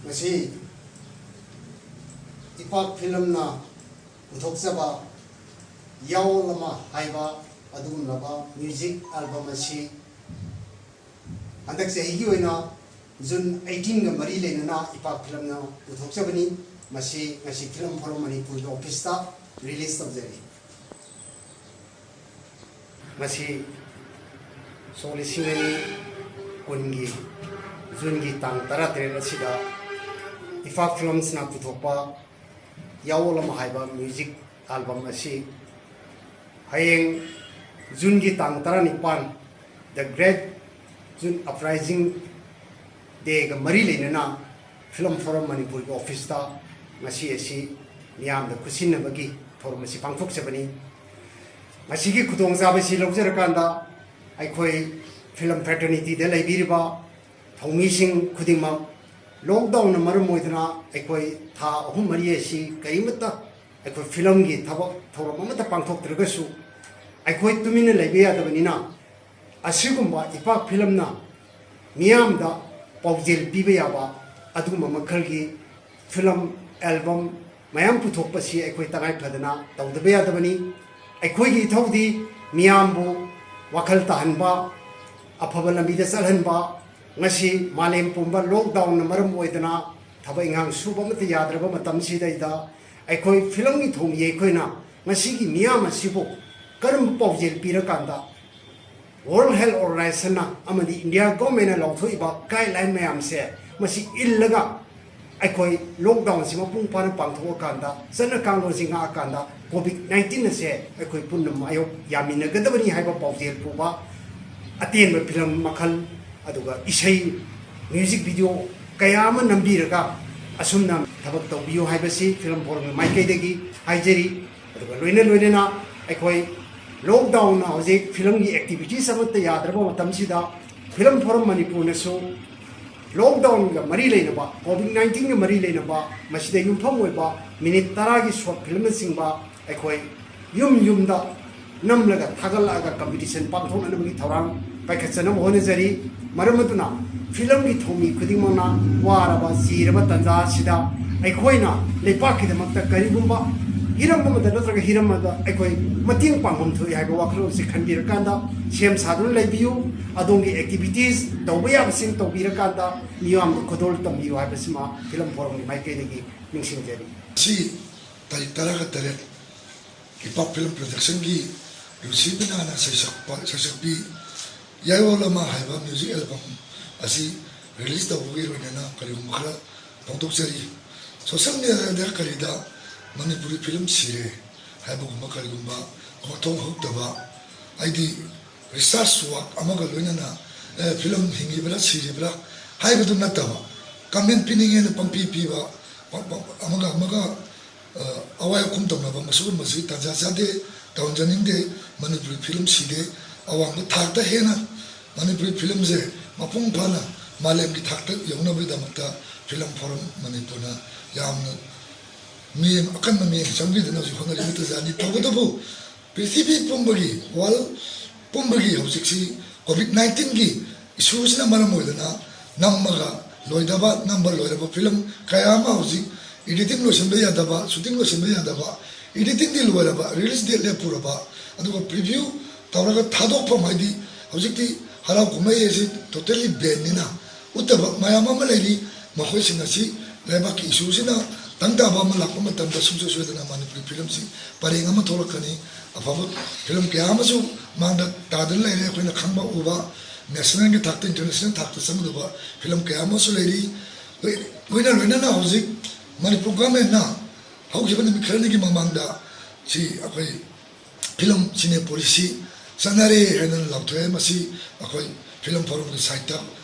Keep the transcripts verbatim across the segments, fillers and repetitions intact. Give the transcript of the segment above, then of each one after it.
ꯉꯁꯤ ꯏꯄꯥꯛ ꯐꯤꯂꯝꯅ ꯄꯨꯊꯣꯛꯆꯕ ꯌꯥꯑꯣꯜ ꯑꯃ ꯍꯥꯏꯕ ꯑꯗꯨꯒꯨꯝꯂꯕ ꯃ꯭ꯌꯨꯖꯤꯛ ꯑꯦꯜꯕꯝ ꯑꯁꯤ ꯍꯟꯗꯛ ꯆꯍꯤꯒꯤ ꯑꯣꯏꯅ ꯖꯨꯟ ꯑꯩꯠꯇꯤꯟꯒ ꯃꯔꯤ ꯂꯩꯅꯅ ꯏꯄꯥꯛ ꯐꯤꯂꯝꯅ ꯄꯨꯊꯣꯛꯆꯕꯅꯤ꯫ ꯃꯁꯤ ꯉꯁꯤ ꯐꯤꯂꯝ ꯐꯣꯔꯝ ꯃꯅꯤꯄꯨꯔꯒꯤ ꯑꯣꯐꯤꯁꯇ ꯔꯤꯂꯤꯁ ꯇꯧꯖꯔꯤ꯫ ꯉꯁꯤ ꯁꯣꯛ ꯂꯤꯁꯤꯡ ꯑꯅꯤ ꯀꯨꯟꯒꯤ ꯖꯨꯟꯒꯤ ꯇꯥꯡ ꯇꯔꯥꯇꯔꯦꯠ ꯑꯁꯤꯗ ꯏꯄꯥꯛ ꯐꯤꯂꯝꯁꯅ ꯄꯨꯊꯣꯛꯄ ꯌꯥꯑꯣꯜ ꯑꯃ ꯍꯥꯏꯕ ꯃ꯭ꯌꯨꯖꯤꯛ ꯑꯦꯜꯕꯝ ꯑꯁꯤ ꯍꯌꯦꯡ ꯖꯨꯟꯒꯤ ꯇꯥꯡ ꯇꯔꯥꯅꯤꯄꯥꯟ, The Great June Uprising Dayꯒ ꯃꯔꯤ ꯂꯩꯅꯅ ꯐꯤꯂꯝ ꯐꯣꯔꯝ ꯃꯅꯤꯄꯨꯔꯒꯤ ꯑꯣꯐꯤꯁꯇ ꯉꯁꯤ ꯑꯁꯤ ꯃꯤꯌꯥꯝꯗ ꯈꯨꯠꯁꯤꯟꯅꯕꯒꯤ ꯊꯧꯔꯝ ꯑꯁꯤ ꯄꯥꯡꯊꯣꯛꯆꯕꯅꯤ꯫ ꯃꯁꯤꯒꯤ ꯈꯨꯗꯣꯡꯆꯥꯕꯁꯤ ꯂꯧꯖꯔꯀꯥꯟꯗ ꯑꯩꯈꯣꯏ ꯐꯤꯂꯝ ꯐ꯭ꯔꯦꯇꯔꯅꯤꯇꯤꯗ ꯂꯩꯕꯤꯔꯤꯕ ꯊꯧꯃꯤꯁꯤꯡ ꯈꯨꯗꯤꯡꯃꯛ, ꯂꯣꯛꯗꯥꯎꯟꯅ ꯃꯔꯝ ꯑꯣꯏꯗꯨꯅ ꯑꯩꯈꯣꯏ ꯊꯥ ꯑꯍꯨꯝ ꯃꯔꯤ ꯑꯁꯤ ꯀꯔꯤꯃꯠꯇ ꯑꯩꯈꯣꯏ ꯐꯤꯂꯝꯒꯤ ꯊꯕꯛ ꯊꯧꯔꯝ ꯑꯃꯠꯇ ꯄꯥꯡꯊꯣꯛꯇ꯭ꯔꯒꯁꯨ, ꯑꯩꯈꯣꯏ ꯇꯨꯃꯤꯟꯅ ꯂꯩꯕ ꯌꯥꯗꯕꯅꯤꯅ, ꯑꯁꯤꯒꯨꯝꯕ ꯏꯄꯥꯛ ꯐꯤꯂꯝꯅ ꯃꯤꯌꯥꯝꯗ ꯄꯥꯎꯖꯦꯜ ꯄꯤꯕ ꯌꯥꯕ ꯑꯗꯨꯒꯨꯝꯕ ꯃꯈꯜꯒꯤ ꯐꯤꯂꯝ ꯑꯦꯜꯕꯝ ꯃꯌꯥꯝ ꯄꯨꯊꯣꯛꯄꯁꯤ ꯑꯩꯈꯣꯏ ꯇꯉꯥꯏ ꯐꯗꯅ ꯇꯧꯗꯕ ꯌꯥꯗꯕꯅꯤ꯫ ꯑꯩꯈꯣꯏꯒꯤ ꯏꯊꯧꯗꯤ ꯃꯤꯌꯥꯝꯕꯨ ꯋꯥꯈꯜ ꯇꯥꯍꯟꯕ, ꯑꯐꯕ ꯂꯝꯕꯤꯗ ꯆꯠꯍꯟꯕ꯫ ꯉꯁꯤ ꯃꯥꯂꯦꯝ ꯄꯨꯝꯕ ꯂꯣꯛꯗꯥꯎꯟꯅ ꯃꯔꯝ ꯑꯣꯏꯗꯅ ꯊꯕꯛ ꯏꯪꯈꯥꯡ ꯁꯨꯕ ꯑꯃꯠꯇ ꯌꯥꯗ꯭ꯔꯕ ꯃꯇꯝꯁꯤꯗꯩꯗ, ꯑꯩꯈꯣꯏ ꯐꯤꯂꯝꯒꯤ ꯊꯧꯃꯤ ꯑꯩꯈꯣꯏꯅ ꯉꯁꯤꯒꯤ ꯃꯤꯌꯥꯝ ꯑꯁꯤꯕꯨ ꯀꯔꯝꯕ ꯄꯥꯎꯖꯦꯜ ꯄꯤꯔꯀꯥꯟꯗ, ꯋꯥꯔꯜ ꯍꯦꯜꯊ ꯑꯣꯔꯒꯅꯥꯏꯖꯦꯁꯟꯅ ꯑꯃꯗꯤ ꯏꯟꯗꯤꯌꯥ ꯒꯣꯔꯃꯦꯟꯅ ꯂꯥꯎꯊꯣꯛꯏꯕ ꯒꯥꯏꯗꯂꯥꯏꯟ ꯃꯌꯥꯝꯁꯦ ꯃꯁꯤ ꯏꯜꯂꯒ ꯑꯩꯈꯣꯏ ꯂꯣꯛꯗꯥꯎꯟꯁꯤ ꯃꯄꯨꯡ ꯐꯥꯅ ꯄꯥꯡꯊꯣꯛꯑꯀꯥꯟꯗ, ꯆꯠꯅ ꯀꯥꯡꯂꯣꯟꯁꯤ ꯉꯥꯛꯑꯀꯥꯟꯗ ꯀꯣꯚꯤꯗ ꯅꯥꯏꯟꯇꯤꯟ ꯑꯁꯦ ꯑꯩꯈꯣꯏ ꯄꯨꯟꯅ ꯃꯥꯌꯣꯛ ꯌꯥꯃꯤꯟꯅꯒꯗꯕꯅꯤ ꯍꯥꯏꯕ ꯄꯥꯎꯖꯦꯜ ꯄꯨꯕ ꯑꯇꯦꯟꯕ ꯐꯤꯂꯝ ꯃꯈꯜ, ꯑꯗꯨꯒ ꯏꯁꯩ, ꯃ꯭ꯌꯨꯖꯤꯛ ꯚꯤꯗꯤꯑꯣ ꯀꯌꯥ ꯑꯃ ꯅꯝꯕꯤꯔꯒ ꯑꯁꯨꯝꯅ ꯊꯕꯛ ꯇꯧꯕꯤꯌꯨ ꯍꯥꯏꯕꯁꯤ ꯐꯤꯂꯝ ꯐꯣꯔꯝꯒꯤ ꯃꯥꯏꯀꯩꯗꯒꯤ ꯍꯥꯏꯖꯔꯤ꯫ ꯑꯗꯨꯒ ꯂꯣꯏꯅ ꯂꯣꯏꯅꯅ ꯑꯩꯈꯣꯏ ꯂꯣꯛꯗꯥꯎꯟꯅ ꯍꯧꯖꯤꯛ ꯐꯤꯂꯝꯒꯤ ꯑꯦꯛꯇꯤꯚꯤꯇꯤꯁ ꯑꯃꯠꯇ ꯌꯥꯗ꯭ꯔꯕ ꯃꯇꯝꯁꯤꯗ, ꯐꯤꯂꯝ ꯐꯣꯔꯝ ꯃꯅꯤꯄꯨꯔꯅꯁꯨ ꯂꯣꯛꯗꯥꯎꯟꯒ ꯃꯔꯤ ꯂꯩꯅꯕ, ꯀꯣꯚꯤꯗ ꯅꯥꯏꯟꯇꯤꯟꯒ ꯃꯔꯤ ꯂꯩꯅꯕ, ꯃꯁꯤꯗ ꯌꯨꯝꯐꯝ ꯑꯣꯏꯕ ꯃꯤꯅꯤꯠ ꯇꯔꯥꯒꯤ ꯁꯣꯔꯠ ꯐꯤꯂꯝꯅꯆꯤꯡꯕ ꯑꯩꯈꯣꯏ ꯌꯨꯝ ꯌꯨꯝꯗ ꯅꯝꯂꯒ ꯊꯥꯒꯠꯂꯛꯑꯒ ꯀꯝꯄꯤꯇꯤꯁꯟ ꯄꯥꯡꯊꯣꯛꯅꯅꯕꯒꯤ ꯊꯧꯔꯥꯡ ꯄꯥꯏꯈꯠꯆꯅꯕ ꯍꯣꯠꯅꯖꯔꯤ꯫ ꯃꯔꯝ ꯑꯗꯨꯅ ꯐꯤꯂꯝꯒꯤ ꯊꯧꯃꯤ ꯈꯨꯗꯤꯡꯃꯛꯅ ꯋꯥꯔꯕ ꯆꯤꯔꯕ ꯇꯥꯟꯖꯥ ꯑꯁꯤꯗ ꯑꯩꯈꯣꯏꯅ ꯂꯩꯄꯥꯛꯀꯤꯗꯃꯛꯇ ꯀꯔꯤꯒꯨꯝꯕ ꯍꯤꯔꯝ ꯑꯃꯗ ꯅꯠꯇ꯭ꯔꯒ ꯍꯤꯔꯝ ꯑꯃꯗ ꯑꯩꯈꯣꯏ ꯃꯇꯦꯡ ꯄꯥꯡꯐꯝ ꯊꯣꯛꯏ ꯍꯥꯏꯕ ꯋꯥꯈꯜꯂꯣꯟꯁꯤ ꯈꯟꯕꯤꯔꯀꯥꯟꯗ ꯁꯦꯝ ꯁꯥꯗꯨꯅ ꯂꯩꯕꯤꯌꯨ꯫ ꯑꯗꯣꯝꯒꯤ ꯑꯦꯛꯇꯤꯚꯤꯇꯤꯁ ꯇꯧꯕ ꯌꯥꯕꯁꯤꯡ ꯇꯧꯕꯤꯔꯀꯥꯟꯗ ꯃꯤꯌꯥꯝꯗ ꯈꯨꯗꯣꯜ ꯇꯝꯕꯤꯌꯨ ꯍꯥꯏꯕꯁꯤꯃ ꯐꯤꯂꯝ ꯐꯣꯔꯝꯒꯤ ꯃꯥꯏꯀꯩꯗꯒꯤ ꯅꯤꯡꯁꯤꯡꯖꯔꯤ꯫ ꯉꯁꯤ ꯇꯥꯔꯤꯛ ꯇꯔꯥꯒ ꯇꯔꯦꯠ, ꯏꯄꯥꯛ ꯐꯤꯂꯝ ꯄ꯭ꯔꯣꯗꯛꯁꯟꯒꯤ ꯂꯨꯁꯤ ꯕꯤꯅꯥꯅ ꯁꯩꯁꯛꯄ ꯁꯩꯁꯛꯄꯤ ꯌꯥꯏꯋꯥ ꯂꯃꯥ ꯍꯥꯏꯕ ꯃ꯭ꯌꯨꯖꯤꯛ ꯑꯦꯜꯕꯝ ꯑꯁꯤ ꯔꯤꯂꯤꯖ ꯇꯧꯕꯒꯤ ꯂꯣꯏꯅꯅ ꯀꯔꯤꯒꯨꯝꯕ ꯈꯔ ꯐꯣꯡꯗꯣꯛꯆꯔꯤ꯫ ꯁꯣꯁꯦꯜ ꯃꯤꯗꯤꯌꯥꯗ ꯀꯔꯤꯗ ꯃꯅꯤꯄꯨꯔꯤ ꯐꯤꯂꯝ ꯁꯤꯔꯦ ꯍꯥꯏꯕꯒꯨꯝꯕ ꯀꯔꯤꯒꯨꯝꯕ ꯋꯥꯊꯣꯛ ꯍꯧꯗꯕ, ꯍꯥꯏꯗꯤ ꯔꯤꯁꯥꯔꯁ ꯋꯥꯛ ꯑꯃꯒ ꯂꯣꯏꯅꯅ, ꯑꯦ, ꯐꯤꯂꯝ ꯍꯤꯡꯉꯤꯕ꯭ꯔꯥ ꯁꯤꯔꯤꯕ꯭ꯔꯥ ꯍꯥꯏꯕꯗꯨ ꯅꯠꯇꯕ, ꯀꯃꯦꯟ ꯄꯤꯅꯤꯡꯉꯦꯅ ꯄꯪꯄꯤ ꯄꯤꯕ, ꯄ-, ꯄ-, ꯑꯃꯒ ꯑꯃꯒ, ꯑ, ꯑꯋꯥꯏ ꯑꯈꯨꯝ ꯇꯧꯅꯕ, ꯃꯁꯤꯒꯨꯝꯕꯁꯤ ꯇꯥꯟꯖꯥ ꯆꯥꯗꯦ, ꯇꯧꯍꯟꯖꯅꯤꯡꯗꯦ꯫ ꯃꯅꯤꯄꯨꯔꯤ ꯐꯤꯂꯝ ꯁꯤꯗꯦ, ꯑꯋꯥꯡꯕ ꯊꯥꯛꯇ ꯍꯦꯟꯅ ꯃꯅꯤꯄꯨꯔꯤ ꯐꯤꯂꯝꯁꯦ ꯃꯄꯨꯡ ꯐꯥꯅ ꯃꯥꯂꯦꯝꯒꯤ ꯊꯥꯛꯇ ꯌꯧꯅꯕꯒꯤꯗꯃꯛꯇ ꯐꯤꯂꯝ ꯐꯣꯔꯝ ꯃꯅꯤꯄꯨꯔꯅ ꯌꯥꯝꯅ ꯃꯤꯠꯌꯦꯡ, ꯑꯀꯟꯕ ꯃꯤꯠꯌꯦꯡ ꯆꯪꯕꯤꯗꯨꯅ ꯍꯧꯖꯤꯛ ꯍꯣꯠꯅꯔꯤꯕ ꯇꯥꯟꯖꯥꯅꯤ꯫ ꯇꯧꯕꯇꯕꯨ ꯄ꯭ꯔꯤꯊꯤꯕꯤ ꯄꯨꯝꯕꯒꯤ, ꯋꯥꯔꯜ ꯄꯨꯝꯕꯒꯤ ꯍꯧꯖꯤꯛꯁꯤ ꯀꯣꯚꯤꯗ ꯅꯥꯏꯟꯇꯤꯟꯒꯤ ꯏꯁꯨꯁꯤꯅ ꯃꯔꯝ ꯑꯣꯏꯗꯅ ꯅꯝꯃꯒ ꯂꯣꯏꯗꯕ, ꯅꯝꯕ ꯂꯣꯏꯔꯕ ꯐꯤꯂꯝ ꯀꯌꯥ ꯑꯃ ꯍꯧꯖꯤꯛ ꯏꯗꯤꯇꯤꯡ ꯂꯣꯏꯁꯤꯟꯕ ꯌꯥꯗꯕ, ꯁꯨꯇꯤꯡ ꯂꯣꯏꯁꯤꯟꯕ ꯌꯥꯗꯕ, ꯏꯗꯤꯇꯤꯡꯗꯤ ꯂꯣꯏꯔꯕ, ꯔꯤꯂꯤꯖ ꯗꯦꯠ ꯂꯦꯞꯄꯨꯔꯕ, ꯑꯗꯨꯒ ꯄ꯭ꯔꯤꯚ꯭ꯌꯨ ꯇꯧꯔꯒ ꯊꯥꯗꯣꯛꯐꯝ, ꯍꯥꯏꯗꯤ ꯍꯧꯖꯤꯛꯇꯤ ꯍꯔꯥꯎ ꯀꯨꯝꯍꯩ ꯑꯁꯤ ꯇꯣꯇꯦꯜꯂꯤ ꯕꯦꯟꯅꯤꯅ ꯎꯠꯇꯕ ꯃꯌꯥꯝ ꯑꯃ ꯂꯩꯔꯤ꯫ ꯃꯈꯣꯏꯁꯤꯡ ꯑꯁꯤ ꯂꯩꯕꯥꯛꯀꯤ ꯏꯁꯨꯁꯤꯅ ꯇꯪ ꯇꯥꯕ ꯑꯃ ꯂꯥꯛꯄ ꯃꯇꯝꯗ ꯁꯨꯡꯁꯣꯏ ꯁꯣꯏꯗꯅ ꯃꯅꯤꯄꯨꯔꯤ ꯐꯤꯂꯝꯁꯤ ꯄꯔꯦꯡ ꯑꯃ ꯊꯣꯛꯂꯛꯀꯅꯤ꯫ ꯑꯐꯕ ꯐꯤꯂꯝ ꯀꯌꯥ ꯑꯃꯁꯨ ꯃꯥꯡꯗ ꯇꯥꯗꯨꯅ ꯂꯩꯔꯦ꯫ ꯑꯩꯈꯣꯏꯅ ꯈꯪꯕ ꯎꯕ, ꯅꯦꯁꯅꯦꯜꯒꯤ ꯊꯥꯛꯇ, ꯏꯟꯇꯔꯅꯦꯁꯅꯦꯜ ꯊꯥꯛꯇ ꯆꯪꯒꯗꯕ ꯐꯤꯂꯝ ꯀꯌꯥ ꯑꯃꯁꯨ ꯂꯩꯔꯤ꯫ ꯂꯣꯏ-, ꯂꯣꯏꯅ ꯂꯣꯏꯅꯅ ꯍꯧꯖꯤꯛ ꯃꯅꯤꯄꯨꯔ ꯒꯚꯔꯟꯃꯦꯟꯅ ꯍꯧꯈꯤꯕ ꯅꯨꯃꯤꯠ ꯈꯔꯅꯤꯒꯤ ꯃꯃꯥꯡꯗ ꯁꯤ ꯑꯩꯈꯣꯏ ꯐꯤꯂꯝ ꯁꯤꯅꯦ ꯄꯣꯂꯤꯁꯤ ꯆꯠꯅꯔꯦ ꯍꯥꯏꯅ ꯂꯥꯎꯊꯣꯛꯑꯦ꯫ ꯃꯁꯤ ꯑꯩꯈꯣꯏ ꯐꯤꯂꯝ ꯐꯣꯔꯝꯒꯤ ꯁꯥꯏꯠꯇ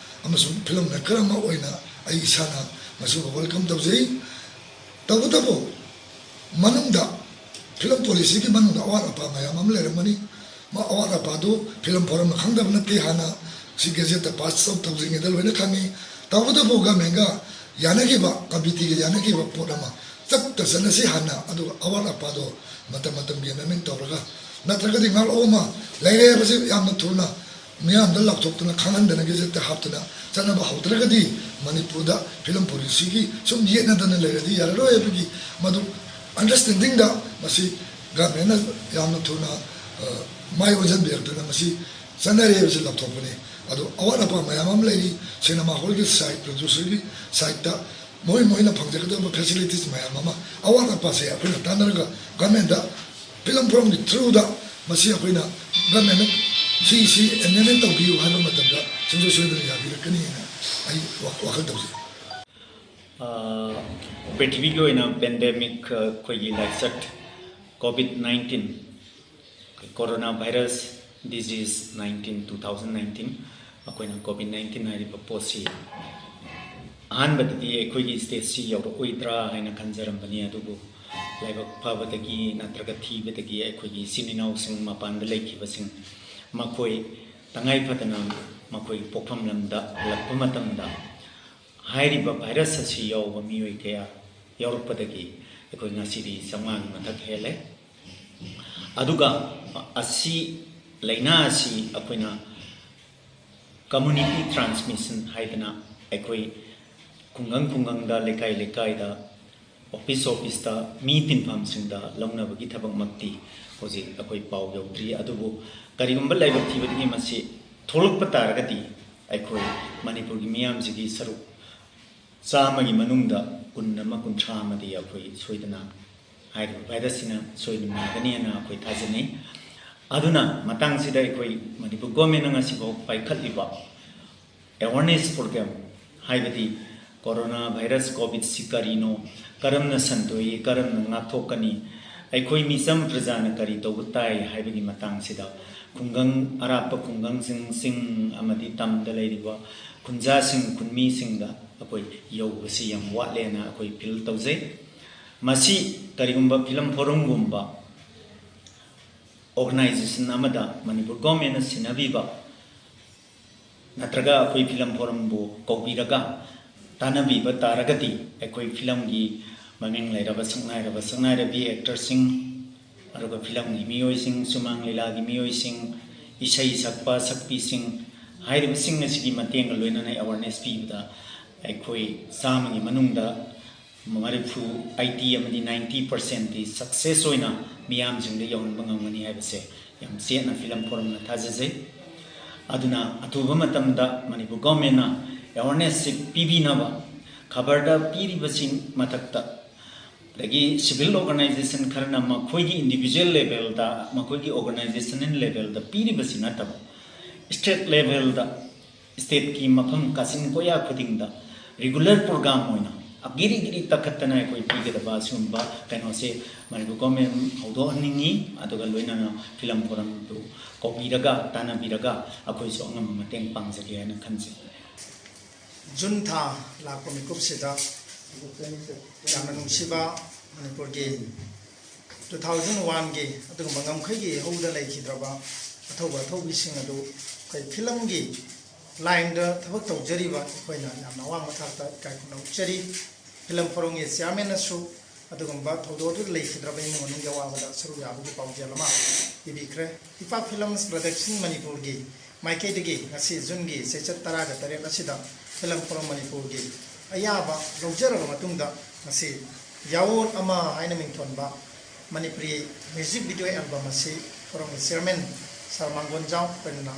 ꯑꯃꯁꯨꯡ ꯐꯤꯂꯝ ꯃꯦꯀꯔ ꯑꯃ ꯑꯣꯏꯅ ꯑꯩ ꯏꯁꯥꯅ ꯃꯁꯤꯕꯨ ꯋꯦꯜꯀꯝ ꯇꯧꯖꯩ꯫ ꯇꯧꯕꯇꯕꯨ ꯃꯅꯨꯡꯗ ꯐꯤꯂꯝ ꯄꯣꯂꯤꯁꯤꯒꯤ ꯃꯅꯨꯡꯗ ꯑꯋꯥꯠ ꯑꯄꯥ ꯃꯌꯥꯝ ꯑꯃ ꯂꯩꯔꯝꯒꯅꯤ꯫ ꯃꯥ ꯑꯋꯥꯠ ꯑꯄꯥꯗꯨ ꯐꯤꯂꯝ ꯐꯣꯔꯝꯅ ꯈꯪꯗꯕ ꯅꯠꯇꯦ, ꯍꯥꯟꯅ ꯁꯤ ꯒꯦꯖꯦꯠꯇ ꯄꯥꯁ ꯇꯧ-, ꯇꯧꯗ꯭ꯔꯤꯉꯩꯗ ꯂꯣꯏꯅ ꯈꯪꯉꯤ꯫ ꯇꯧꯕꯇꯕꯨ ꯒꯃꯦꯟꯒ ꯌꯥꯅꯈꯤꯕ, ꯀꯃꯤꯇꯤꯒ ꯌꯥꯅꯈꯤꯕ ꯄꯣꯠ ꯑꯃ ꯆꯠꯇ ꯆꯠꯅꯁꯤ ꯍꯥꯟꯅ, ꯑꯗꯨꯒ ꯑꯋꯥꯠ ꯑꯄꯥꯗꯣ ꯃꯇꯝ ꯃꯇꯝꯒꯤ ꯑꯦꯃꯦꯟꯃꯦꯟ ꯇꯧꯔꯒ, ꯅꯠꯇ꯭ꯔꯒꯗꯤ ꯉꯥꯛꯂꯧ ꯑꯃ ꯂꯩꯔꯦ ꯍꯥꯏꯕꯁꯤ ꯌꯥꯝꯅ ꯊꯨꯅ ꯃꯤꯌꯥꯝꯗ ꯂꯥꯎꯊꯣꯛꯇꯅ, ꯈꯪꯍꯟꯗꯅ, ꯒꯦꯖꯦꯠꯇ ꯍꯥꯞꯇꯅ ꯆꯠꯅꯕ ꯍꯧꯗ꯭ꯔꯒꯗꯤ ꯃꯅꯤꯄꯨꯔꯗ ꯐꯤꯂꯝ ꯄꯣꯂꯤꯁꯤꯒꯤ ꯁꯨꯝ ꯌꯦꯠꯅꯗꯅ ꯂꯩꯔꯗꯤ ꯌꯥꯔꯔꯣꯏ ꯍꯥꯏꯕꯒꯤ ꯃꯗꯨ ꯑꯟꯗꯔꯁ꯭ꯇꯦꯟꯗꯤꯡꯗ ꯃꯁꯤ ꯒꯃꯦꯟꯅ ꯌꯥꯝꯅ ꯊꯨꯅ, ꯑ, ꯃꯥꯏ ꯑꯣꯟꯁꯤꯟꯕꯤꯔꯛꯇꯅ ꯃꯁꯤ ꯆꯠꯅꯔꯦ ꯍꯥꯏꯕꯁꯤ ꯂꯥꯎꯊꯣꯛꯄꯅꯤ꯫ ꯑꯗꯣ ꯑꯋꯥꯠ ꯑꯄꯥ ꯃꯌꯥꯝ ꯑꯃ ꯂꯩꯔꯤ꯫ ꯁꯤꯅꯦꯃꯥ ꯍꯣꯜꯒꯤ ꯁꯥꯏꯠ, ꯄ꯭ꯔꯣꯗ꯭ꯌꯨꯁꯔꯒꯤ ꯁꯥꯏꯠꯇ ꯃꯣꯏ ꯃꯣꯏꯅ ꯐꯪꯖꯒꯗꯕ ꯐꯦꯁꯤꯂꯤꯇꯤꯁ ꯃꯌꯥꯝ ꯑꯃ, ꯑꯋꯥꯠ ꯑꯄꯥꯁꯦ ꯑꯩꯈꯣꯏꯅ ꯇꯥꯟꯅꯔꯒ ꯒꯃꯦꯟꯗ ꯐꯤꯂꯝ ꯐꯣꯔꯝꯒꯤ ꯊ꯭ꯔꯨꯗ ꯃꯁꯤ ꯑꯩꯈꯣꯏꯅ ꯒꯃꯦꯟꯅ ꯁꯤ ꯁꯤ ꯑꯦꯃꯦꯟꯃꯦꯟ ꯇꯧꯕꯤꯌꯨ ꯍꯥꯏꯕ ꯃꯇꯝꯗ ꯁꯨꯡꯁꯣꯏ ꯁꯣꯏꯗꯅ ꯌꯥꯕꯤꯔꯛꯀꯅꯤ ꯍꯥꯏꯅ ꯑꯩ ꯋꯥ-, ꯋꯥꯈꯜ ꯇꯧꯖꯩ꯫ ꯑ, ꯄ꯭ꯔꯤꯊꯤꯕꯤꯒꯤ ꯑꯣꯏꯅ ꯄꯦꯟꯗꯦꯃꯤꯛ, ꯑ, ꯑꯩꯈꯣꯏꯒꯤ ꯂꯥꯏꯆꯠ COVID nineteen, corona virus disease nineteen, two thousand nineteen, ꯑꯩꯈꯣꯏꯅ ꯀꯣꯚꯤꯗ ꯅꯥꯏꯟꯇꯤꯟ ꯍꯥꯏꯔꯤꯕ ꯄꯣꯠꯁꯤ ꯑꯍꯥꯟꯕꯗꯗꯤ ꯑꯩꯈꯣꯏꯒꯤ ꯁ꯭ꯇꯦꯠꯁꯤ ꯌꯧꯔꯛꯑꯣꯏꯗ꯭ꯔꯥ ꯍꯥꯏꯅ ꯈꯟꯖꯔꯝꯕꯅꯤ꯫ ꯑꯗꯨꯕꯨ ꯂꯥꯏꯕꯛ ꯐꯕꯗꯒꯤ ꯅꯠꯇ꯭ꯔꯒ ꯊꯤꯕꯗꯒꯤ ꯑꯩꯈꯣꯏꯒꯤ ꯏꯆꯤꯟ ꯏꯅꯥꯎꯁꯤꯡ, ꯃꯄꯥꯟꯗ ꯂꯩꯈꯤꯕꯁꯤꯡ, ꯃꯈꯣꯏ ꯇꯉꯥꯏ ꯐꯗꯅ ꯃꯈꯣꯏꯒꯤ ꯄꯣꯛꯐꯝ ꯂꯝꯗ ꯍꯜꯂꯛꯄ ꯃꯇꯝꯗ, ꯍꯥꯏꯔꯤꯕ ꯚꯥꯏꯔꯁ ꯑꯁꯤ ꯌꯥꯎꯕ ꯃꯤꯑꯣꯏ ꯀꯌꯥ ꯌꯥꯎꯔꯛꯄꯗꯒꯤ ꯑꯩꯈꯣꯏ ꯉꯁꯤꯗꯤ ꯆꯥꯝꯃꯉꯥꯒꯤ ꯃꯊꯛ ꯍꯦꯜꯂꯦ꯫ ꯑꯗꯨꯒ ꯑꯁꯤ, ꯂꯥꯏꯅꯥ ꯑꯁꯤ ꯑꯩꯈꯣꯏꯅ ꯀꯝꯃ꯭ꯌꯨꯅꯤꯇꯤ ꯇ꯭ꯔꯥꯟꯁꯃꯤꯁꯟ ꯍꯥꯏꯗꯅ ꯑꯩꯈꯣꯏ ꯈꯨꯡꯒꯪ ꯈꯨꯡꯒꯪꯗ, ꯂꯩꯀꯥꯏ ꯂꯩꯀꯥꯏꯗ, ꯑꯣꯐꯤꯁ ꯑꯣꯐꯤꯁꯇ, ꯃꯤ ꯇꯤꯟꯐꯝꯁꯤꯡꯗ ꯂꯧꯅꯕꯒꯤ ꯊꯕꯛꯃꯛꯇꯤ ꯍꯧꯖꯤꯛ ꯑꯩꯈꯣꯏ ꯄꯥꯎ ꯌꯧꯗ꯭ꯔꯤ꯫ ꯑꯗꯨꯕꯨ ꯀꯔꯤꯒꯨꯝꯕ ꯂꯥꯏꯕꯛ ꯊꯤꯕꯗꯒꯤ ꯃꯁꯤ ꯊꯣꯛꯂꯛꯄ ꯇꯥꯔꯒꯗꯤ ꯑꯩꯈꯣꯏ ꯃꯅꯤꯄꯨꯔꯒꯤ ꯃꯤꯌꯥꯝꯁꯤꯒꯤ ꯁꯔꯨꯛ ꯆꯥꯝꯃꯒꯤ ꯃꯅꯨꯡꯗ ꯀꯨꯟ ꯑꯃ, ꯀꯨꯟꯊ꯭ꯔꯥ ꯑꯃꯗꯤ ꯑꯩꯈꯣꯏ ꯁꯣꯏꯗꯅ ꯍꯥꯏꯔꯤꯕ ꯚꯥꯏꯔꯁꯁꯤꯅ ꯁꯣꯏꯗꯅ ꯅꯥꯒꯅꯤ ꯍꯥꯏꯅ ꯑꯩꯈꯣꯏ ꯊꯥꯖꯅꯩ꯫ ꯑꯗꯨꯅ ꯃꯇꯥꯡꯁꯤꯗ ꯑꯩꯈꯣꯏ ꯃꯅꯤꯄꯨꯔ ꯒꯣꯔꯃꯦꯟꯅ ꯉꯁꯤꯐꯥꯎ ꯄꯥꯏꯈꯠꯂꯤꯕ ꯑꯦꯋꯥꯔꯅꯦꯁ ꯄ꯭ꯔꯣꯒ꯭ꯔꯥꯝ ꯍꯥꯏꯕꯗꯤ ꯀꯣꯔꯣꯅꯥ ꯚꯥꯏꯔꯁ ꯀꯣꯚꯤꯗꯁꯤ ꯀꯔꯤꯅꯣ, ꯀꯔꯝꯅ ꯁꯟꯗꯣꯛꯏ, ꯀꯔꯝꯅ ꯉꯥꯛꯊꯣꯛꯀꯅꯤ, ꯑꯩꯈꯣꯏ ꯃꯤꯆꯝ ꯄ꯭ꯔꯖꯥꯅ ꯀꯔꯤ ꯇꯧꯕ ꯇꯥꯏ ꯍꯥꯏꯕꯒꯤ ꯃꯇꯥꯡꯁꯤꯗ ꯈꯨꯡꯒꯪ, ꯑꯔꯥꯞꯄ ꯈꯨꯡꯒꯪꯁꯤꯡ, ꯆꯤꯡ ꯑꯃꯗꯤ ꯇꯝꯗ ꯂꯩꯔꯤꯕ ꯈꯨꯟꯖꯥꯁꯤꯡ, ꯈꯨꯟꯃꯤꯁꯤꯡꯗ ꯑꯩꯈꯣꯏ ꯌꯧꯕꯁꯤ ꯌꯥꯝ ꯋꯥꯠꯂꯦꯅ ꯑꯩꯈꯣꯏ ꯐꯤꯜ ꯇꯧꯖꯩ꯫ ꯃꯁꯤ ꯀꯔꯤꯒꯨꯝꯕ ꯐꯤꯂꯝ ꯐꯣꯔꯝꯒꯨꯝꯕ ꯑꯣꯔꯒꯅꯥꯏꯖꯦꯁꯟ ꯑꯃꯗ ꯃꯅꯤꯄꯨꯔ ꯒꯣꯔꯃꯦꯟꯅ ꯁꯤꯟꯅꯕꯤꯕ ꯅꯠꯇ꯭ꯔꯒ ꯑꯩꯈꯣꯏ ꯐꯤꯂꯝ ꯐꯣꯔꯝꯕꯨ ꯀꯧꯕꯤꯔꯒ ꯇꯥꯟꯅꯕꯤꯕ ꯇꯥꯔꯒꯗꯤ, ꯑꯩꯈꯣꯏ ꯐꯤꯂꯝꯒꯤ ꯃꯃꯤꯡ ꯂꯩꯔꯕ ꯁꯛꯅꯥꯏꯔꯕ ꯁꯛꯅꯥꯏꯔꯕꯤ, ꯑꯦꯛꯇꯔꯁꯤꯡ, ꯑꯗꯨꯒ ꯐꯤꯂꯝꯒꯤ ꯃꯤꯑꯣꯏꯁꯤꯡ, ꯁꯨꯃꯥꯡ ꯂꯤꯂꯥꯒꯤ ꯃꯤꯑꯣꯏꯁꯤꯡ, ꯏꯁꯩ ꯁꯛꯄ ꯁꯛꯄꯤꯁꯤꯡ ꯍꯥꯏꯔꯤꯕꯁꯤꯡ ꯑꯁꯤꯒꯤ ꯃꯇꯦꯡꯒ ꯂꯣꯏꯅꯅ ꯑꯦꯋꯥꯔꯅꯦꯁ ꯄꯤꯕꯗ ꯑꯩꯈꯣꯏ ꯆꯥꯝꯃꯒꯤ ꯃꯅꯨꯡꯗ ꯃꯔꯤꯐꯨ, ꯑꯩꯠꯇꯤ ꯑꯃꯗꯤ ꯅꯥꯏꯟꯇꯤ ꯄꯥꯔꯁꯦꯟꯠꯇꯤ ꯁꯛꯁꯦꯁ ꯑꯣꯏꯅ ꯃꯤꯌꯥꯝꯁꯤꯡꯗ ꯌꯧꯍꯟꯕ ꯉꯝꯒꯅꯤ ꯍꯥꯏꯕꯁꯦ ꯌꯥꯝ ꯆꯦꯠꯅ ꯐꯤꯂꯝ ꯐꯣꯔꯝꯅ ꯊꯥꯖꯖꯩ꯫ ꯑꯗꯨꯅ ꯑꯊꯨꯕ ꯃꯇꯝꯗ ꯃꯅꯤꯄꯨꯔ ꯒꯣꯔꯃꯦꯟꯅ ꯑꯦꯋꯥꯔꯅꯦꯁꯁꯤ ꯄꯤꯕꯤꯅꯕ ꯈꯕꯔꯗ ꯄꯤꯔꯤꯕꯁꯤꯡ ꯃꯊꯛꯇ, ꯑꯗꯒꯤ ꯁꯤꯚꯤꯜ ꯑꯣꯔꯒꯅꯥꯏꯖꯦꯁꯟ ꯈꯔꯅ ꯃꯈꯣꯏꯒꯤ ꯏꯟꯗꯤꯚꯤꯖꯨꯋꯦꯜ ꯂꯦꯚꯦꯜꯗ, ꯃꯈꯣꯏꯒꯤ ꯑꯣꯔꯒꯅꯥꯏꯖꯦꯁꯅꯦꯜ ꯂꯦꯚꯦꯜꯗ ꯄꯤꯔꯤꯕꯁꯤ ꯅꯠꯇꯕ, ꯁ꯭ꯇꯦꯠ ꯂꯦꯚꯦꯜꯗ, ꯁ꯭ꯇꯦꯠꯀꯤ ꯃꯐꯝ ꯀꯥꯆꯤꯟ ꯀꯣꯌꯥ ꯈꯨꯗꯤꯡꯗ ꯔꯤꯒꯨꯂꯔ ꯄ꯭ꯔꯣꯒ꯭ꯔꯥꯝ ꯑꯣꯏꯅ ꯒꯤꯔꯤ ꯒꯤꯔꯤ ꯇꯛꯈꯠꯇꯅ ꯑꯩꯈꯣꯏ ꯄꯤꯒꯗꯕ ꯑꯁꯤꯒꯨꯝꯕ ꯀꯩꯅꯣꯁꯦ ꯃꯅꯤꯄꯨꯔ ꯒꯣꯔꯃꯦꯟ ꯍꯧꯗꯣꯛꯍꯟꯅꯤꯡꯉꯤ꯫ ꯑꯗꯨꯒ ꯂꯣꯏꯅꯅ ꯐꯤꯂꯝ ꯐꯣꯔꯝꯗꯨ ꯀꯧꯕꯤꯔꯒ, ꯇꯥꯟꯅꯕꯤꯔꯒ ꯑꯩꯈꯣꯏꯁꯨ ꯑꯉꯝꯕ ꯃꯇꯦꯡ ꯄꯥꯡꯖꯒꯦ ꯍꯥꯏꯅ ꯈꯟꯖꯩ꯫ ꯖꯨꯟ ꯊꯥ ꯂꯥꯛꯄ ꯃꯤꯀꯨꯞꯁꯤꯗ ꯌꯥꯝꯅ ꯅꯨꯡꯁꯤꯕ ꯃꯅꯤꯄꯨꯔꯒꯤ ꯇꯨ ꯊꯥꯎꯖꯟ ꯋꯥꯟꯒꯤ ꯑꯗꯨꯒꯨꯝꯕ ꯉꯝꯈꯩꯒꯤ ꯏꯍꯧꯗ ꯂꯩꯈꯤꯗ꯭ꯔꯕ ꯑꯊꯧꯕ ꯑꯊꯧꯕꯤꯁꯤꯡ ꯑꯗꯨ ꯑꯩꯈꯣꯏ ꯐꯤꯂꯝꯒꯤ ꯂꯥꯏꯟꯗ ꯊꯕꯛ ꯇꯧꯖꯔꯤꯕ ꯑꯩꯈꯣꯏꯅ ꯌꯥꯝꯅ ꯑꯋꯥꯡꯕ ꯊꯥꯛꯇ ꯏꯀꯥꯏ ꯈꯨꯝꯅꯧꯖꯔꯤ꯫ ꯐꯤꯂꯝ ꯐꯣꯔꯝꯒꯤ ꯆꯤꯌꯥꯔꯃꯦꯟꯅꯁꯨ ꯑꯗꯨꯒꯨꯝꯕ ꯊꯧꯗꯣꯛ ꯑꯗꯨꯗ ꯂꯩꯈꯤꯗ꯭ꯔꯕ ꯏꯃꯨꯡ ꯃꯅꯨꯡꯒꯤ ꯑꯋꯥꯕꯗ ꯁꯔꯨꯛ ꯌꯥꯕꯒꯤ ꯄꯥꯎꯖꯦꯜ ꯑꯃ ꯄꯤꯕꯤꯈ꯭ꯔꯦ꯫ ꯏꯄꯥꯛ ꯐꯤꯂꯝꯁ ꯄ꯭ꯔꯗꯛꯁꯟ ꯃꯅꯤꯄꯨꯔꯒꯤ ꯃꯥꯏꯀꯩꯗꯒꯤ ꯉꯁꯤ ꯖꯨꯟꯒꯤ ꯆꯩꯆꯠ ꯇꯔꯥꯒ ꯇꯔꯦꯠ ꯑꯁꯤꯗ ꯐꯤꯂꯝ ꯐꯣꯔꯝ ꯃꯅꯤꯄꯨꯔꯒꯤ ꯑꯌꯥꯕ ꯂꯧꯖꯔꯕ ꯃꯇꯨꯡꯗ ꯉꯁꯤ ꯌꯥꯑꯣꯟ ꯑꯃ ꯍꯥꯏꯅ ꯃꯤꯡꯊꯣꯟꯕ ꯃꯅꯤꯄꯨꯔꯤ ꯃ꯭ꯌꯨꯖꯤꯛ ꯚꯤꯗꯤꯑꯣ ꯑꯦꯜꯕꯝ ꯑꯁꯤ ꯐꯣꯔꯝꯒꯤ ꯆꯤꯌꯔꯃꯦꯟ ꯁꯥꯔ ꯃꯥꯡꯒꯣꯟꯖꯥꯎ, ꯂꯣꯏꯅꯅ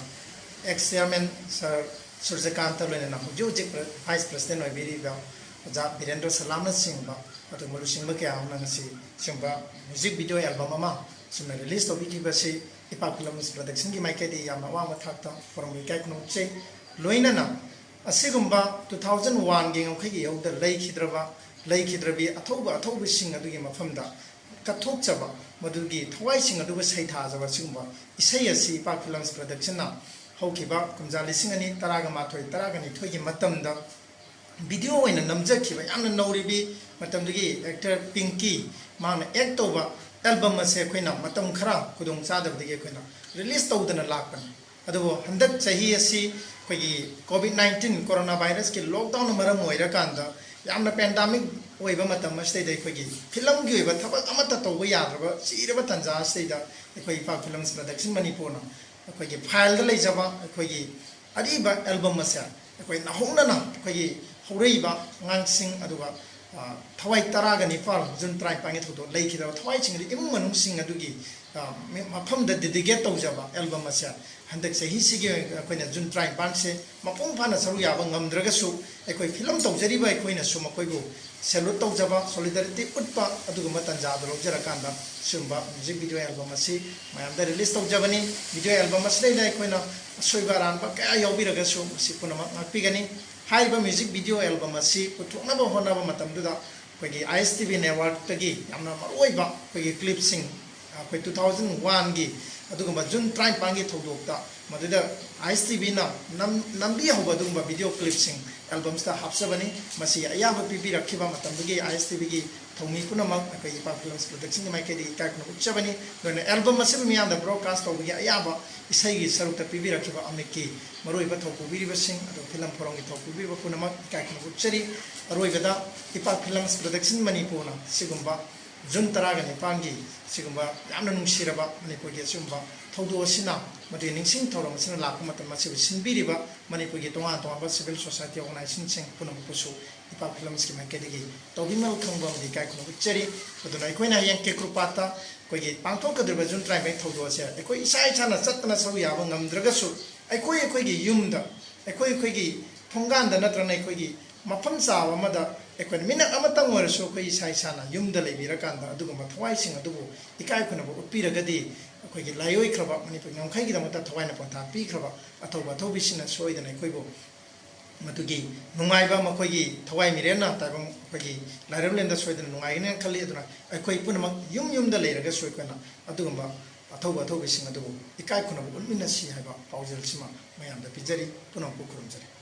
ꯑꯦꯛꯁ ꯆꯤꯌꯔꯃꯦꯟ ꯁꯥꯔ ꯁꯨꯔꯖꯀꯥꯟꯇ, ꯂꯣꯏꯅꯅ ꯍꯧꯖꯤꯛ ꯍꯧꯖꯤꯛ ꯚꯥꯏꯁ ꯄ꯭ꯔꯁꯤꯗꯦꯟ ꯑꯣꯏꯕꯤꯔꯤꯕ ꯑꯣꯖꯥ ꯕꯤꯔꯦꯟꯗ꯭ꯔ ꯁꯂꯥꯝꯅꯆꯤꯡꯕ ꯑꯗꯨꯒꯨꯝꯕ ꯂꯨꯆꯤꯡꯕ ꯀꯌꯥ ꯑꯃꯅ ꯉꯁꯤ ꯁꯤꯒꯨꯝꯕ ꯃ꯭ꯌꯨꯖꯤꯛ ꯚꯤꯗꯤꯑꯣ ꯑꯦꯜꯕꯝ ꯑꯃ ꯁꯨꯝꯅ ꯔꯤꯂꯤꯁ ꯇꯧꯕꯤꯈꯤꯕꯁꯤ ꯏꯄꯥꯛ ꯐꯤꯂꯝꯁ ꯄ꯭ꯔꯗꯛꯁꯟꯒꯤ ꯃꯥꯏꯀꯩꯗꯒꯤ ꯌꯥꯝꯅ ꯑꯋꯥꯡꯕ ꯊꯥꯛꯇ ꯐꯣꯔꯝꯕꯨ ꯏꯀꯥꯏ ꯈꯨꯝꯅꯧꯖꯩ꯫ ꯂꯣꯏꯅꯅ ꯑꯁꯤꯒꯨꯝꯕ ꯇꯨ ꯊꯥꯎꯖꯟ ꯋꯥꯟꯒꯤ ꯉꯝꯈꯩꯒꯤ ꯏꯍꯧꯗ ꯂꯩꯈꯤꯗ꯭ꯔꯕ, ꯂꯩꯈꯤꯗ꯭ꯔꯕꯤ ꯑꯊꯧꯕ ꯑꯊꯧꯕꯁꯤꯡ ꯑꯗꯨꯒꯤ ꯃꯐꯝꯗ ꯀꯠꯊꯣꯛꯆꯕ, ꯃꯗꯨꯒꯤ ꯊꯋꯥꯏꯁꯤꯡ ꯑꯗꯨꯕꯨ ꯁꯩꯊꯥꯖꯕ ꯑꯁꯤꯒꯨꯝꯕ ꯏꯁꯩ ꯑꯁꯤ ꯏꯄꯥꯛ ꯐꯤꯂꯝꯁ ꯄ꯭ꯔꯗꯛꯁꯟꯅ ꯍꯧꯈꯤꯕ ꯀꯨꯝꯖꯥ ꯂꯤꯁꯤꯡ ꯑꯅꯤ ꯇꯔꯥꯒ ꯃꯥꯊꯣꯏ, ꯇꯔꯥꯒ ꯅꯤꯊꯣꯏꯒꯤ ꯃꯇꯝꯗ ꯚꯤꯗꯤꯑꯣ ꯑꯣꯏꯅ ꯅꯝꯖꯈꯤꯕ, ꯌꯥꯝꯅ ꯅꯧꯔꯤꯕꯤ ꯃꯇꯝꯗꯨꯒꯤ ꯑꯦꯛꯇꯔ ꯄꯤꯡꯀꯤ, ꯃꯥꯅ ꯑꯦꯛ ꯇꯧꯕ ꯑꯦꯜꯕꯝ ꯑꯁꯦ ꯑꯩꯈꯣꯏꯅ ꯃꯇꯝ ꯈꯔ ꯈꯨꯗꯣꯡ ꯆꯥꯗꯕꯗꯒꯤ ꯑꯩꯈꯣꯏꯅ ꯔꯤꯂꯤꯁ ꯇꯧꯗꯅ ꯂꯥꯛꯄꯅꯤ꯫ ꯑꯗꯨꯕꯨ ꯍꯟꯗꯛ ꯆꯍꯤ ꯑꯁꯤ ꯑꯩꯈꯣꯏꯒꯤ ꯀꯣꯚꯤꯗ ꯅꯥꯏꯟꯇꯤꯟ ꯀꯣꯔꯣꯅꯥ ꯚꯥꯏꯔꯁꯀꯤ ꯂꯣꯛꯗꯥꯎꯟꯅ ꯃꯔꯝ ꯑꯣꯏꯔꯀꯥꯟꯗ ꯌꯥꯝꯅ ꯄꯦꯟꯗꯥꯃꯤꯛ ꯑꯣꯏꯕ ꯃꯇꯝ ꯑꯁꯤꯗꯩꯗ ꯑꯩꯈꯣꯏꯒꯤ ꯐꯤꯂꯝꯒꯤ ꯑꯣꯏꯕ ꯊꯕꯛ ꯑꯃꯠꯇ ꯇꯧꯕ ꯌꯥꯗ꯭ꯔꯕ ꯆꯤꯔꯕ ꯇꯥꯟꯖꯥ ꯑꯁꯤꯗꯩꯗ ꯑꯩꯈꯣꯏ ꯏꯄꯥꯛ ꯐꯤꯂꯝꯁ ꯄ꯭ꯔꯗꯛꯁꯟ ꯃꯅꯤꯄꯨꯔꯅ ꯑꯩꯈꯣꯏꯒꯤ ꯐꯥꯏꯜꯗ ꯂꯩꯖꯕ ꯑꯩꯈꯣꯏꯒꯤ ꯑꯔꯤꯕ ꯑꯦꯜꯕꯝ ꯑꯁꯦ ꯑꯩꯈꯣꯏ ꯅꯧꯍꯧꯅꯅ ꯑꯩꯈꯣꯏꯒꯤ ꯍꯧꯔꯛꯏꯕ ꯑꯉꯥꯡꯁꯤꯡ ꯑꯗꯨꯒ ꯊꯋꯥꯏ ꯇꯔꯥꯒ ꯅꯤꯄꯥꯜ ꯖꯨꯟ ꯇꯔꯥꯅꯤꯄꯥꯟꯒꯤ ꯊꯧꯗꯣꯛ ꯂꯩꯈꯤꯗꯕ ꯊꯋꯥꯏꯁꯤꯡ ꯑꯗꯨ ꯏꯃꯨꯡ ꯃꯅꯨꯡꯁꯤꯡ ꯑꯗꯨꯒꯤ ꯃꯐꯝꯗ ꯗꯦꯗꯤꯀꯦꯠ ꯇꯧꯖꯕ ꯑꯦꯜꯕꯝ ꯑꯁꯦ ꯍꯟꯗꯛ ꯆꯍꯤꯁꯤꯒꯤ ꯑꯩꯈꯣꯏꯅ ꯖꯨꯟ ꯇꯔꯥꯅꯤꯄꯥꯟꯁꯦ ꯃꯄꯨꯡ ꯐꯥꯅ ꯁꯔꯨꯛ ꯌꯥꯕ ꯉꯝꯗ꯭ꯔꯒꯁꯨ ꯑꯩꯈꯣꯏ ꯐꯤꯂꯝ ꯇꯧꯖꯔꯤꯕ ꯑꯩꯈꯣꯏꯅꯁꯨ ꯃꯈꯣꯏꯕꯨ ꯁꯦꯂꯨꯠ ꯇꯧꯖꯕ, ꯁꯣꯂꯤꯗꯥꯔꯤꯇꯤ ꯎꯠꯄ ꯑꯗꯨꯒꯨꯝꯕ ꯇꯥꯟꯖꯥꯗꯨ ꯂꯧꯖꯔꯀꯥꯟꯗ ꯁꯤꯒꯨꯝꯕ ꯃ꯭ꯌꯨꯖꯤꯛ ꯚꯤꯗꯤꯑꯣ ꯑꯦꯜꯕꯝ ꯑꯁꯤ ꯃꯌꯥꯝꯗ ꯔꯤꯂꯤꯁ ꯇꯧꯖꯕꯅꯤ꯫ ꯚꯤꯗꯤꯑꯣ ꯑꯦꯜꯕꯝ ꯑꯁꯤꯗꯩꯗ ꯑꯩꯈꯣꯏꯅ ꯑꯁꯣꯏꯕ ꯑꯔꯥꯟꯕ ꯀꯌꯥ ꯌꯥꯎꯕꯤꯔꯒꯁꯨ ꯃꯁꯤ ꯄꯨꯝꯅꯃꯛ ꯉꯥꯛꯄꯤꯒꯅꯤ꯫ ꯍꯥꯏꯔꯤꯕ ꯃ꯭ꯌꯨꯖꯤꯛ ꯚꯤꯗꯤꯑꯣ ꯑꯦꯜꯕꯝ ꯑꯁꯤ ꯄꯨꯊꯣꯛꯅꯕ ꯍꯣꯠꯅꯕ ꯃꯇꯝꯗꯨꯗ ꯑꯩꯈꯣꯏꯒꯤ ꯑꯥꯏ ꯑꯦꯁ ꯇꯤ ꯚꯤ ꯅꯦꯠꯋꯥꯔꯛꯇꯒꯤ ꯌꯥꯝꯅ ꯃꯔꯨꯑꯣꯏꯕ ꯑꯩꯈꯣꯏꯒꯤ ꯀ꯭ꯂꯤꯞꯁꯤꯡ, ꯑꯩꯈꯣꯏ ꯇꯨ ꯊꯥꯎꯖꯟ ꯋꯥꯟꯒꯤ ꯑꯗꯨꯒꯨꯝꯕ ꯖꯨꯟ ꯇꯔꯥꯅꯤꯄꯥꯟꯒꯤ ꯊꯧꯗꯣꯛꯇ ꯃꯗꯨꯗ ꯑꯥꯏ ꯑꯦꯁ ꯇꯤ ꯚꯤꯅ ꯅꯝ-, ꯅꯝꯕꯤꯍꯧꯕ ꯑꯗꯨꯒꯨꯝꯕ ꯚꯤꯗꯤꯑꯣ ꯀ꯭ꯂꯤꯞꯁꯤꯡ ꯑꯦꯜꯕꯝꯁꯤꯗ ꯍꯥꯞꯆꯕꯅꯤ꯫ ꯃꯁꯤ ꯑꯌꯥꯕ ꯄꯤꯕꯤꯔꯛꯈꯤꯕ ꯃꯇꯝꯗꯨꯒꯤ ꯑꯥꯏ ꯑꯦꯁ ꯇꯤ ꯚꯤꯒꯤ ꯊꯧꯃꯤ ꯄꯨꯝꯅꯃꯛ ꯑꯩꯈꯣꯏ ꯏꯄꯥꯛ ꯐꯤꯂꯝꯁ ꯄ꯭ꯔꯗꯛꯁꯟꯒꯤ ꯃꯥꯏꯀꯩꯗꯒꯤ ꯏꯀꯥꯏ ꯈꯨꯝꯅꯕ ꯎꯠꯆꯕꯅꯤ꯫ ꯑꯗꯨꯅ ꯑꯦꯜꯕꯝ ꯑꯁꯤꯕꯨ ꯃꯤꯌꯥꯝꯗ ꯕ꯭ꯔꯣꯗꯀꯥꯁ ꯇꯧꯕꯒꯤ ꯑꯌꯥꯕ ꯏꯁꯩꯒꯤ ꯁꯔꯨꯛꯇ ꯄꯤꯕꯤꯔꯛꯈꯤꯕ ꯑꯃꯤꯛꯀꯤ ꯃꯔꯨꯑꯣꯏꯕ ꯊꯧ ꯄꯨꯕꯤꯔꯤꯕꯁꯤꯡ ꯑꯗꯨꯒ ꯐꯤꯂꯝ ꯐꯣꯔꯝꯒꯤ ꯊꯧ ꯄꯨꯕꯤꯔꯤꯕ ꯄꯨꯝꯅꯃꯛ ꯏꯀꯥꯏ ꯈꯨꯝꯅꯕ ꯎꯠꯆꯔꯤ꯫ ꯑꯔꯣꯏꯕꯗ ꯏꯄꯥꯛ ꯐꯤꯂꯝꯁ ꯄ꯭ꯔꯗꯛꯁꯟ ꯃꯅꯤꯄꯨꯔꯅ ꯁꯤꯒꯨꯝꯕ ꯖꯨꯟ ꯇꯔꯥꯒ ꯅꯤꯄꯥꯟꯒꯤ ꯁꯤꯒꯨꯝꯕ ꯌꯥꯝꯅ ꯅꯨꯡꯁꯤꯔꯕ ꯃꯅꯤꯄꯨꯔꯒꯤ ꯑꯁꯤꯒꯨꯝꯕ ꯊꯧꯗꯣꯛ ꯑꯁꯤꯅ, ꯃꯗꯨꯒꯤ ꯅꯤꯡꯁꯤꯡ ꯊꯧꯔꯝ ꯑꯁꯤꯅ ꯂꯥꯛꯄ ꯃꯇꯝ ꯑꯁꯤꯕꯨ ꯁꯤꯟꯕꯤꯔꯤꯕ ꯃꯅꯤꯄꯨꯔꯒꯤ ꯇꯣꯉꯥꯟ ꯇꯣꯉꯥꯟꯕ ꯁꯤꯚꯤꯜ ꯁꯣꯁꯥꯏꯇꯤ ꯑꯣꯔꯒꯅꯥꯏꯖꯦꯁꯟꯁꯤꯡ ꯄꯨꯝꯅꯃꯛꯄꯨꯁꯨ ꯏꯄꯥꯛ ꯐꯤꯂꯝꯁꯀꯤ ꯃꯥꯏꯀꯩꯗꯒꯤ ꯇꯧꯕꯤꯃꯜ ꯈꯪꯕ ꯑꯃꯗꯤ ꯏꯀꯥꯏ ꯈꯨꯝꯅꯕ ꯎꯠꯆꯔꯤ꯫ ꯑꯗꯨꯅ ꯑꯩꯈꯣꯏꯅ ꯍꯌꯦꯡ ꯀꯦꯀ꯭ꯔꯨꯄꯥꯠꯇ ꯑꯩꯈꯣꯏꯒꯤ ꯄꯥꯡꯊꯣꯛꯀꯗꯧꯔꯤꯕ ꯖꯨꯟ ꯇꯔꯥꯅꯤꯄꯥꯟ ꯊꯧꯗꯣꯛ ꯑꯁꯦ ꯑꯩꯈꯣꯏ ꯏꯁꯥ ꯏꯁꯥꯅ ꯆꯠꯇꯅ ꯁꯔꯨꯛ ꯌꯥꯕ ꯉꯝꯗ꯭ꯔꯒꯁꯨ, ꯑꯩꯈꯣꯏ ꯑꯩꯈꯣꯏꯒꯤ ꯌꯨꯝꯗ, ꯑꯩꯈꯣꯏ ꯑꯩꯈꯣꯏꯒꯤ ꯊꯣꯡꯒꯥꯟꯗ ꯅꯠꯇ꯭ꯔꯒꯅ ꯑꯩꯈꯣꯏꯒꯤ ꯃꯐꯝ ꯆꯥꯕ ꯑꯃꯗ ꯑꯩꯈꯣꯏꯅ ꯃꯤꯅꯠ ꯑꯃꯇꯪ ꯑꯣꯏꯔꯁꯨ ꯑꯩꯈꯣꯏ ꯏꯁꯥ ꯏꯁꯥꯅ ꯌꯨꯝꯗ ꯂꯩꯕꯤꯔꯀꯥꯟꯗ ꯑꯗꯨꯒꯨꯝꯕ ꯊꯋꯥꯏꯁꯤꯡ ꯑꯗꯨꯕꯨ ꯏꯀꯥꯏ ꯈꯨꯝꯅꯕ ꯎꯠꯄꯤꯔꯒꯗꯤ, ꯑꯩꯈꯣꯏꯒꯤ ꯂꯥꯏꯑꯣꯏꯈ꯭ꯔꯕ ꯃꯅꯤꯄꯨꯔ ꯉꯝꯈꯩꯒꯤꯗꯃꯛꯇ ꯊꯋꯥꯏꯅ ꯄꯣꯟꯊꯥ ꯄꯤꯈ꯭ꯔꯕ ꯑꯊꯧꯕ ꯑꯊꯧꯕꯤꯁꯤꯡꯅ ꯁꯣꯏꯗꯅ ꯑꯩꯈꯣꯏꯕꯨ ꯃꯗꯨꯒꯤ ꯅꯨꯡꯉꯥꯏꯕ, ꯃꯈꯣꯏꯒꯤ ꯊꯋꯥꯏ ꯃꯤꯔꯦꯟꯅ ꯇꯥꯏꯕꯪ ꯑꯩꯈꯣꯏꯒꯤ ꯂꯥꯏꯔꯦꯝꯂꯦꯟꯗ ꯁꯣꯏꯗꯅ ꯅꯨꯡꯉꯥꯏꯒꯅꯤ ꯍꯥꯏꯅ ꯈꯜꯂꯤ꯫ ꯑꯗꯨꯅ ꯑꯩꯈꯣꯏ ꯄꯨꯝꯅꯃꯛ ꯌꯨꯝ ꯌꯨꯝꯗ ꯂꯩꯔꯒꯁꯨ ꯑꯩꯈꯣꯏꯅ ꯑꯗꯨꯒꯨꯝꯕ ꯑꯊꯧꯕ ꯑꯊꯧꯕꯤꯁꯤꯡ ꯑꯗꯨꯕꯨ ꯏꯀꯥꯏ ꯈꯨꯝꯅꯕ ꯎꯠꯃꯤꯟꯅꯁꯤ ꯍꯥꯏꯕ ꯄꯥꯎꯖꯦꯜꯁꯤꯃ ꯃꯌꯥꯝꯗ ꯄꯤꯖꯔꯤ꯫ ꯄꯨꯝꯅꯃꯛꯄꯨ ꯈꯨꯔꯨꯝꯖꯔꯤ꯫